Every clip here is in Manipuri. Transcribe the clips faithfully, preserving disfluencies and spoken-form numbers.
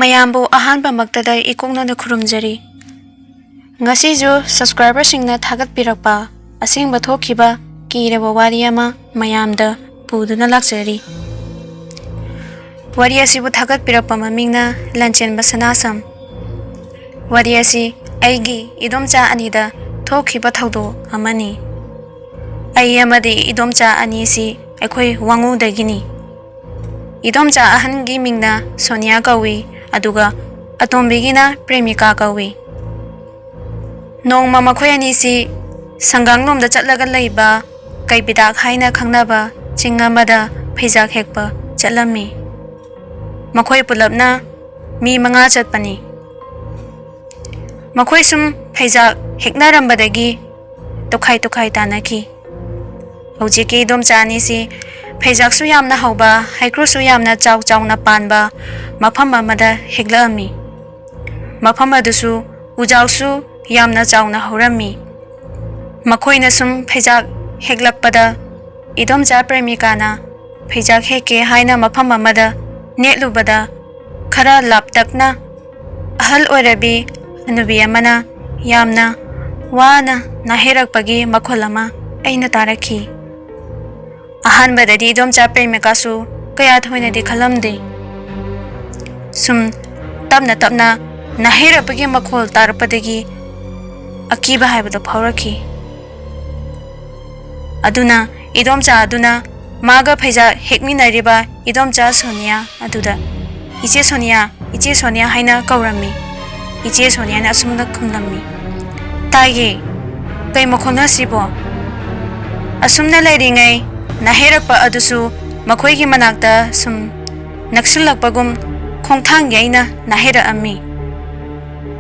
ꯃꯌꯥꯝꯕꯨ ꯑꯍꯥꯟꯕꯃꯛꯇꯗ ꯏꯀꯣꯛꯅꯅ ꯈꯨꯔꯨꯝꯖꯔꯤ꯫ ꯉꯁꯤꯁꯨ subscriberꯁꯤꯡꯅ ꯊꯥꯒꯠꯄꯤꯔꯛꯄ ꯑꯁꯦꯡꯕ ꯊꯣꯛꯈꯤꯕ ꯀꯤꯔꯕ ꯋꯥꯔꯤ ꯑꯃ ꯃꯌꯥꯝꯗ ꯄꯨꯗꯨꯅ ꯂꯥꯛꯆꯔꯤ꯫ ꯋꯥꯔꯤ ꯑꯁꯤꯕꯨ ꯊꯥꯒꯠꯄꯤꯔꯛꯄ ꯃꯃꯤꯡꯅ ꯂꯟꯆꯦꯟꯕ ꯁꯅꯥꯁꯝ꯫ ꯋꯥꯔꯤ ꯑꯁꯤ ꯑꯩꯒꯤ ꯏꯗꯣꯝꯆꯥ ꯑꯅꯤꯗ ꯊꯣꯛꯈꯤꯕ ꯊꯧꯗꯣꯛ ꯑꯃꯅꯤ꯫ ꯑꯩ ꯑꯃꯗꯤ ꯏꯗꯣꯝꯆꯥ ꯑꯅꯤꯁꯤ ꯑꯩꯈꯣꯏ ꯋꯥꯉꯨꯗꯒꯤꯅꯤ꯫ ꯏꯗꯣꯝꯆꯥ ꯑꯍꯟꯒꯤ ꯃꯤꯡꯅ ꯁꯣꯅꯤꯌꯥ ꯀꯧꯏ, ꯑꯗꯨꯒ ꯑꯇꯣꯝꯕꯤꯒꯤꯅ ꯄ꯭ꯔꯦꯃꯤꯀꯥ ꯀꯧꯏ꯫ ꯅꯣꯡꯃ ꯃꯈꯣꯏ ꯑꯅꯤꯁꯤ ꯁꯪꯒꯥꯡꯂꯣꯝꯗ ꯆꯠꯂꯒ ꯂꯩꯕ ꯀꯩꯕꯤꯗꯥꯛ ꯍꯥꯏꯅ ꯈꯪꯅꯕ ꯆꯤꯡ ꯑꯃꯗ ꯐꯩꯖꯥꯛ ꯍꯦꯛꯄ ꯆꯠꯂꯝꯃꯤ꯫ ꯃꯈꯣꯏ ꯄꯨꯂꯞꯅ ꯃꯤ ꯃꯉꯥ ꯆꯠꯄꯅꯤ꯫ ꯃꯈꯣꯏ ꯁꯨꯝ ꯐꯩꯖꯥꯛ ꯍꯦꯛꯅꯔꯝꯕꯗꯒꯤ ꯇꯣꯈꯥꯏ ꯇꯣꯈꯥꯏ ꯇꯥꯅꯈꯤ꯫ ꯍꯧꯖꯤꯛꯀꯤ ꯏꯗꯣꯝꯆꯥ ꯑꯅꯤꯁꯤ ꯐꯩꯖꯥꯛꯁꯨ ꯌꯥꯝꯅ ꯍꯧꯕ, ꯍꯩꯀ꯭ꯔꯨꯁꯨ ꯌꯥꯝꯅ ꯆꯥꯎ ꯆꯥꯎꯅ ꯄꯥꯟꯕ ꯃꯐꯝ ꯑꯃꯗ ꯍꯦꯛꯂꯛꯑꯝꯃꯤ꯫ ꯃꯐꯝ ꯑꯗꯨꯁꯨ ꯎꯖꯥꯎꯁꯨ ꯌꯥꯝꯅ ꯆꯥꯎꯅ ꯍꯧꯔꯝꯃꯤ꯫ ꯃꯈꯣꯏꯅ ꯁꯨꯝ ꯐꯩꯖꯥꯛ ꯍꯦꯛꯂꯛꯄꯗ ꯏꯗꯣꯝꯆꯥ ꯄ꯭ꯔꯦꯃꯤꯀꯥꯅ ꯐꯩꯖꯥꯛ ꯍꯦꯛꯀꯦ ꯍꯥꯏꯅ ꯃꯐꯝ ꯑꯃꯗ ꯅꯦꯠꯂꯨꯕꯗ, ꯈꯔ ꯂꯥꯞꯇꯛꯅ ꯑꯍꯜ ꯑꯣꯏꯔꯕꯤ ꯍꯅꯨꯕꯤ ꯑꯃꯅ ꯌꯥꯝꯅ ꯋꯥꯅ ꯅꯥꯍꯩꯔꯛꯄꯒꯤ ꯃꯈꯣꯜ ꯑꯃ ꯑꯩꯅ ꯇꯥꯔꯛꯈꯤ꯫ ꯑꯍꯥꯟꯕꯗꯗꯤ ꯏꯗꯣꯝꯆꯥ ꯄ꯭ꯔꯦꯃꯤꯀꯥꯁꯨ ꯀꯌꯥ ꯊꯣꯏꯅꯗꯤ ꯈꯜꯂꯝꯗꯦ꯫ ꯁꯨꯝ ꯇꯞꯅ ꯇꯞꯅ ꯅꯥꯍꯩꯔꯛꯄꯒꯤ ꯃꯈꯣꯜ ꯇꯥꯔꯛꯄꯗꯒꯤ ꯑꯀꯤꯕ ꯍꯥꯏꯕꯗꯣ ꯐꯥꯎꯔꯛꯈꯤ꯫ ꯑꯗꯨꯅ ꯏꯗꯣꯝꯆꯥ ꯑꯗꯨꯅ ꯃꯥꯒ ꯐꯩꯖꯥꯛ ꯍꯦꯛꯃꯤꯟꯅꯔꯤꯕ ꯏꯗꯣꯝꯆꯥ ꯁꯣꯅꯤꯌꯥ ꯑꯗꯨꯗ "ꯏꯆꯦ ꯁꯣꯅꯤꯌꯥ, ꯏꯆꯦ ꯁꯣꯅꯤꯌꯥ" ꯍꯥꯏꯅ ꯀꯧꯔꯝꯃꯤ꯫ ꯏꯆꯦ ꯁꯣꯅꯤꯌꯥꯅ ꯑꯁꯨꯝꯅ ꯈꯨꯝꯂꯝꯃꯤ, "ꯇꯥꯏꯌꯦ, ꯀꯩ ꯃꯈꯣꯜꯅꯣ ꯑꯁꯤꯕꯣ?" ꯑꯁꯨꯝꯅ ꯂꯩꯔꯤꯉꯩ ꯅꯥꯍꯩꯔꯛꯄ ꯑꯗꯨꯁꯨ ꯃꯈꯣꯏꯒꯤ ꯃꯅꯥꯛꯇ ꯁꯨꯝ ꯅꯛꯁꯤꯜꯂꯛꯄꯒꯨꯝ ꯈꯣꯡꯊꯥꯡ ꯌꯩꯅ ꯅꯥꯍꯩꯔꯛꯑꯝꯃꯤ꯫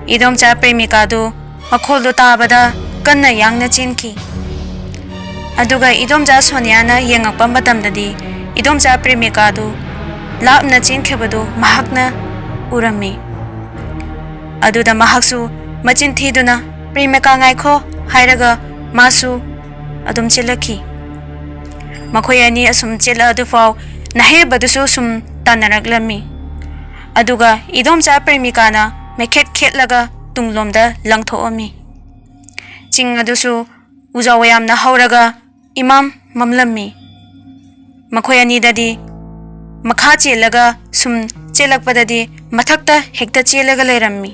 ꯏꯗꯣꯝꯆꯥ ꯄ꯭ꯔꯦꯃꯤꯀꯥꯗꯨ ꯃꯈꯣꯜꯗꯨ ꯇꯥꯕꯗ ꯀꯟꯅ ꯌꯥꯡꯅ ꯆꯦꯟꯈꯤ꯫ ꯑꯗꯨꯒ ꯏꯗꯣꯝꯆꯥ ꯁꯣꯅꯤꯌꯥꯅ ꯌꯦꯡꯉꯛꯄ ꯃꯇꯝꯗꯗꯤ ꯏꯗꯣꯝꯆꯥ ꯄ꯭ꯔꯦꯃꯤꯀꯥꯗꯨ ꯂꯥꯞꯅ ꯆꯦꯟꯈꯤꯕꯗꯨ ꯃꯍꯥꯛꯅ ꯎꯔꯝꯃꯤ꯫ ꯑꯗꯨꯗ ꯃꯍꯥꯛꯁꯨ ꯃꯆꯤꯟ ꯊꯤꯗꯨꯅ, "ꯄ꯭ꯔꯦꯃꯤꯀꯥ, ꯉꯥꯏꯈꯣ" ꯍꯥꯏꯔꯒ ꯃꯥꯁꯨ ꯑꯗꯨꯝ ꯆꯦꯜꯂꯛꯈꯤ꯫ ꯃꯈꯣꯏ ꯑꯅꯤ ꯑꯁꯨꯝ ꯆꯦꯜꯂꯛꯑꯗꯨꯐꯥꯎ ꯅꯥꯍꯩꯔꯛꯄꯗꯨꯁꯨ ꯁꯨꯝ ꯇꯥꯟꯅꯔꯛꯂꯝꯃꯤ꯫ ꯑꯗꯨꯒ ꯏꯗꯣꯝꯆꯥ ꯄ꯭ꯔꯦꯃꯤꯀꯥꯅ ꯃꯩꯈꯦꯠ ꯈꯦꯠꯂꯒ ꯇꯨꯡꯂꯣꯝꯗ ꯂꯪꯊꯣꯛꯑꯝꯃꯤ꯫ ꯆꯤꯡ ꯑꯗꯨꯁꯨ ꯎꯖꯥꯎ ꯌꯥꯝꯅ ꯍꯧꯔꯒ ꯏꯃꯝ ꯃꯝꯂꯝꯃꯤ꯫ ꯃꯈꯣꯏ ꯑꯅꯤꯗꯗꯤ ꯃꯈꯥ ꯆꯦꯜꯂꯒ ꯁꯨꯝ ꯆꯦꯜꯂꯛꯄꯗꯗꯤ ꯃꯊꯛꯇ ꯍꯦꯛꯇ ꯆꯦꯜꯂꯒ ꯂꯩꯔꯝꯃꯤ꯫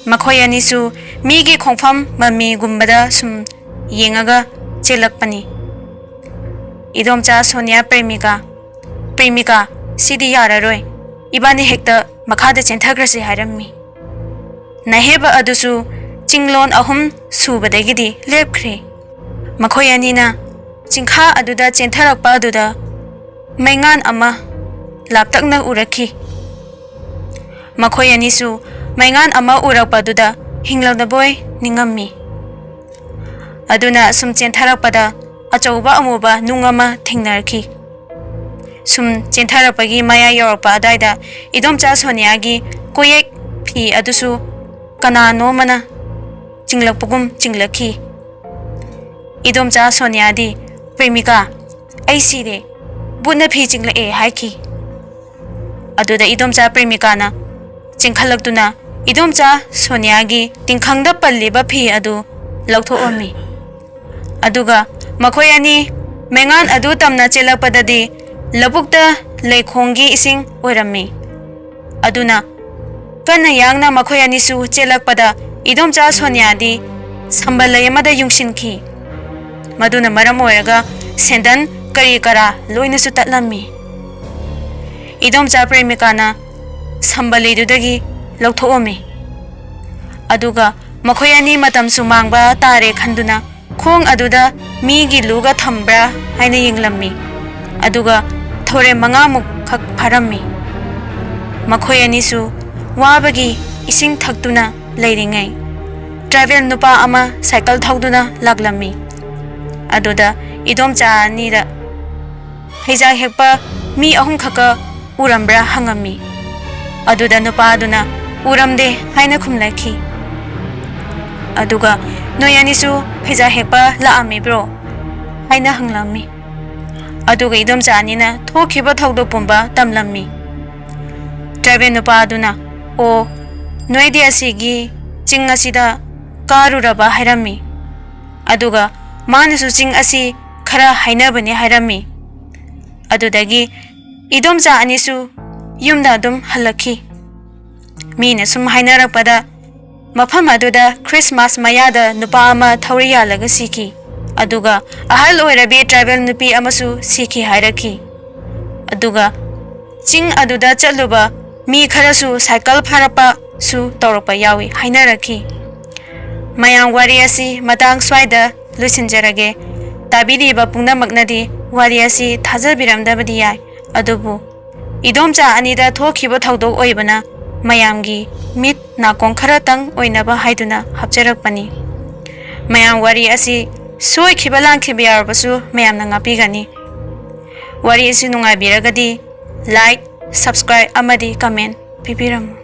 ꯃꯈꯣꯏ ꯑꯅꯤꯁꯨ ꯃꯤꯒꯤ ꯈꯣꯡꯐꯝ ꯃꯃꯤꯒꯨꯝꯕꯗ ꯁꯨꯝ ꯌꯦꯡꯉꯒ ꯆꯦꯜꯂꯛꯄꯅꯤ꯫ ꯏꯗꯣꯝꯆꯥ ꯁꯣꯅꯤꯌꯥ ꯄ꯭ꯔꯦꯃꯤꯀꯥ, "ꯄ꯭ꯔꯦꯃꯤꯀꯥ, ꯁꯤꯗꯤ ꯌꯥꯔꯔꯣꯏ, ꯏꯕꯥꯅꯤ ꯍꯦꯛꯇ ꯃꯈꯥꯗ ꯆꯦꯟꯊꯈ꯭ꯔꯁꯤ" ꯍꯥꯏꯔꯝꯃꯤ꯫ ꯅꯍꯦꯕ ꯑꯗꯨꯁꯨ ꯆꯤꯡꯂꯣꯟ ꯑꯍꯨꯝ ꯁꯨꯕꯗꯒꯤꯗꯤ ꯂꯦꯞꯈ꯭ꯔꯦ꯫ ꯃꯈꯣꯏ ꯑꯅꯤꯅ ꯆꯤꯡꯈꯥ ꯑꯗꯨꯗ ꯆꯦꯟꯊꯔꯛꯄ ꯑꯗꯨꯗ ꯃꯩꯉꯥꯟ ꯑꯃ ꯂꯥꯞꯇꯛꯅ ꯎꯔꯛꯈꯤ꯫ ꯃꯈꯣꯏ ꯑꯅꯤꯁꯨ ꯃꯩꯉꯥꯟ ꯑꯃ ꯎꯔꯛꯄꯗꯨꯗ ꯍꯤꯡꯂꯛꯅꯕꯣꯏ ꯅꯤꯡꯉꯝꯃꯤ꯫ ꯑꯗꯨꯅ ꯁꯨꯝ ꯆꯦꯟꯊꯔꯛꯄꯗ ꯑꯆꯧꯕ ꯑꯃꯨꯕ ꯅꯨꯡ ꯑꯃ ꯊꯦꯡꯅꯔꯛꯈꯤ꯫ ꯁꯨꯝ ꯆꯦꯟꯊꯔꯛꯄꯒꯤ ꯃꯌꯥꯏ ꯌꯧꯔꯛꯄ ꯑꯗꯨꯋꯥꯏꯗ ꯏꯗꯣꯝꯆꯥ ꯁꯣꯅꯤꯌꯥꯒꯤ ꯀꯣꯌꯦꯛ ꯐꯤ ꯑꯗꯨꯁꯨ ꯀꯅꯥꯅꯣꯃꯅ ꯆꯤꯡꯂꯛꯄꯒꯨꯝ ꯆꯤꯡꯂꯛꯈꯤ꯫ ꯏꯗꯣꯝꯆꯥ ꯁꯣꯅꯤꯌꯥꯗꯤ, "ꯄ꯭ꯔꯦꯃꯤꯀꯥ, ꯑꯩ ꯁꯤꯔꯦ, ꯕꯨꯠꯅ ꯐꯤ ꯆꯤꯡꯂꯛꯑꯦ" ꯍꯥꯏꯈꯤ꯫ ꯑꯗꯨꯗ ꯏꯗꯣꯝꯆꯥ ꯄ꯭ꯔꯦꯃꯤꯀꯥꯅ ꯆꯦꯟꯈꯠꯂꯛꯇꯨꯅ ꯏꯗꯣꯝꯆꯥ ꯁꯣꯅꯤꯌꯥꯒꯤ ꯇꯤꯡꯈꯪꯗ ꯄꯜꯂꯤꯕ ꯐꯤ ꯑꯗꯨ ꯂꯧꯊꯣꯛꯑꯝꯃꯤ꯫ ꯑꯗꯨꯒ ꯃꯈꯣꯏ ꯑꯅꯤ ꯃꯩꯉꯥꯟ ꯑꯗꯨ ꯇꯝꯅ ꯆꯦꯜꯂꯛꯄꯗꯗꯤ ꯂꯧꯕꯨꯛꯇ ꯂꯩꯈꯣꯡꯒꯤ ꯏꯁꯤꯡ ꯑꯣꯏꯔꯝꯃꯤ꯫ ꯑꯗꯨꯅ ꯀꯟꯅ ꯌꯥꯡꯅ ꯃꯈꯣꯏ ꯑꯅꯤꯁꯨ ꯆꯦꯜꯂꯛꯄꯗ ꯏꯗꯣꯝꯆꯥ ꯁꯣꯅꯤꯌꯥꯗꯤ ꯁꯝꯕꯜ ꯂꯩ ꯑꯃꯗ ꯌꯨꯡꯁꯤꯟꯈꯤ꯫ ꯃꯗꯨꯅ ꯃꯔꯝ ꯑꯣꯏꯔꯒ ꯁꯦꯟꯗꯟ ꯀꯔꯤ ꯀꯔꯥ ꯂꯣꯏꯅꯁꯨ ꯇꯠꯂꯝꯃꯤ꯫ ꯏꯗꯣꯝꯆꯥ ꯄ꯭ꯔꯦꯃꯤꯀꯥꯅ ꯁꯝꯕꯜ ꯂꯩꯗꯨꯗꯒꯤ ꯂꯧꯊꯣꯛꯑꯝꯃꯤ꯫ ꯑꯗꯨꯒ ꯃꯈꯣꯏ ꯑꯅꯤ ꯃꯇꯝꯁꯨ ꯃꯥꯡꯕ ꯇꯥꯔꯦ ꯈꯟꯗꯨꯅ ꯈꯣꯡ ꯑꯗꯨꯗ ꯃꯤꯒꯤ ꯂꯨꯒ ꯊꯝꯕ꯭ꯔꯥ ꯍꯥꯏꯅ ꯌꯦꯡꯂꯝꯃꯤ꯫ ꯑꯗꯨꯒ ꯊꯧꯔꯦꯝ ꯃꯉꯥꯃꯨꯛ ꯈꯛ ꯐꯥꯔꯝꯃꯤ꯫ ꯃꯈꯣꯏ ꯑꯅꯤꯁꯨ ꯋꯥꯕꯒꯤ ꯏꯁꯤꯡ ꯊꯛꯇꯨꯅ ꯂꯩꯔꯤꯉꯩ ꯇ꯭ꯔꯥꯏꯕꯦꯜ ꯅꯨꯄꯥ ꯑꯃ ꯁꯥꯏꯀꯜ ꯊꯧꯗꯨꯅ ꯂꯥꯛꯂꯝꯃꯤ꯫ ꯑꯗꯨꯗ ꯏꯗꯣꯝꯆꯥ ꯑꯅꯤꯗ ꯐꯩꯖꯥꯛ ꯍꯦꯛꯄ ꯃꯤ ꯑꯍꯨꯝꯈꯛꯀ ꯎꯔꯝꯕ꯭ꯔꯥ ꯍꯪꯉꯝꯃꯤ꯫ ꯑꯗꯨꯗ ꯅꯨꯄꯥꯗꯨꯅ "ꯎꯔꯝꯗꯦ" ꯍꯥꯏꯅ ꯈꯨꯝꯂꯛꯈꯤ꯫ ꯑꯗꯨꯒ "ꯅꯣꯏ ꯑꯅꯤꯁꯨ ꯐꯩꯖꯥꯛ ꯍꯦꯛꯄ ꯂꯥꯛꯑꯝꯃꯤꯕ꯭ꯔꯣ?" ꯍꯥꯏꯅ ꯍꯪꯂꯝꯃꯤ꯫ ꯑꯗꯨꯒ ꯏꯗꯣꯝꯆꯥ ꯑꯅꯤꯅ ꯊꯣꯛꯈꯤꯕ ꯊꯧꯗꯣꯛ ꯄꯨꯝꯕ ꯇꯝꯂꯝꯃꯤ꯫ ꯇ꯭ꯔꯥꯏꯕꯦꯜ ꯅꯨꯄꯥ ꯑꯗꯨꯅ, "ꯑꯣ, ꯅꯣꯏꯗꯤ ꯑꯁꯤꯒꯤ ꯆꯤꯡ ꯑꯁꯤꯗ ꯀꯥꯔꯨꯔꯕ?" ꯍꯥꯏꯔꯝꯃꯤ꯫ ꯑꯗꯨꯒ ꯃꯥꯅꯁꯨ ꯆꯤꯡ ꯑꯁꯤ ꯈꯔ ꯍꯥꯏꯅꯕꯅꯤ ꯍꯥꯏꯔꯝꯃꯤ꯫ ꯑꯗꯨꯗꯒꯤ ꯏꯗꯣꯝꯆꯥ ꯑꯅꯤꯁꯨ ꯌꯨꯝꯗ ꯑꯗꯨꯝ ꯍꯜꯂꯛꯈꯤ꯫ ꯃꯤꯅ ꯁꯨꯝ ꯍꯥꯏꯅꯔꯛꯄꯗ, ꯃꯐꯝ ꯑꯗꯨꯗ ꯈ꯭ꯔꯤꯁꯃꯥꯁ ꯃꯌꯥꯗ ꯅꯨꯄꯥ ꯑꯃ ꯊꯧꯔꯤ ꯌꯥꯜꯂꯒ ꯁꯤꯈꯤ, ꯑꯗꯨꯒ ꯑꯍꯜ ꯑꯣꯏꯔꯕꯤ ꯇ꯭ꯔꯥꯏꯕꯦꯜ ꯅꯨꯄꯤ ꯑꯃꯁꯨ ꯁꯤꯈꯤ ꯍꯥꯏꯔꯛꯈꯤ꯫ ꯑꯗꯨꯒ ꯆꯤꯡ ꯑꯗꯨꯗ ꯆꯠꯂꯨꯕ ꯃꯤ ꯈꯔꯁꯨ ꯁꯥꯏꯀꯜ ꯐꯥꯔꯛꯄꯁꯨ ꯇꯧꯔꯛꯄ ꯌꯥꯎꯏ ꯍꯥꯏꯅꯔꯛꯈꯤ꯫ ꯃꯌꯥꯝ, ꯋꯥꯔꯤ ꯑꯁꯤ ꯃꯇꯥꯡ ꯁ꯭ꯋꯥꯏꯗ ꯂꯣꯏꯁꯤꯟꯖꯔꯒꯦ꯫ ꯇꯥꯕꯤꯔꯤꯕ ꯄꯨꯝꯅꯃꯛꯅꯗꯤ ꯋꯥꯔꯤ ꯑꯁꯤ ꯊꯥꯖꯕꯤꯔꯝꯗꯕꯗꯤ ꯌꯥꯏ, ꯑꯗꯨꯕꯨ ꯏꯗꯣꯝꯆꯥ ꯑꯅꯤꯗ ꯊꯣꯛꯈꯤꯕ ꯊꯧꯗꯣꯛ ꯑꯣꯏꯕꯅ ꯃꯌꯥꯝꯒꯤ ꯃꯤꯠ ꯅꯥꯀꯣꯡ ꯈꯔꯇꯪ ꯑꯣꯏꯅꯕ ꯍꯥꯏꯗꯨꯅ ꯍꯥꯞꯆꯔꯛꯄꯅꯤ꯫ ꯃꯌꯥꯝ, ꯋꯥꯔꯤ ꯑꯁꯤ ꯁꯣꯏꯈꯤꯕ ꯂꯥꯟꯈꯤꯕ ꯌꯥꯎꯔꯕꯁꯨ ꯃꯌꯥꯝꯅ ꯉꯥꯛꯄꯤꯒꯅꯤ꯫ ꯋꯥꯔꯤ ꯑꯁꯤ ꯅꯨꯡꯉꯥꯏꯕꯤꯔꯒꯗꯤ like, subscribe ꯑꯃꯗꯤ comment ꯄꯤꯕꯤꯔꯝꯃꯨ꯫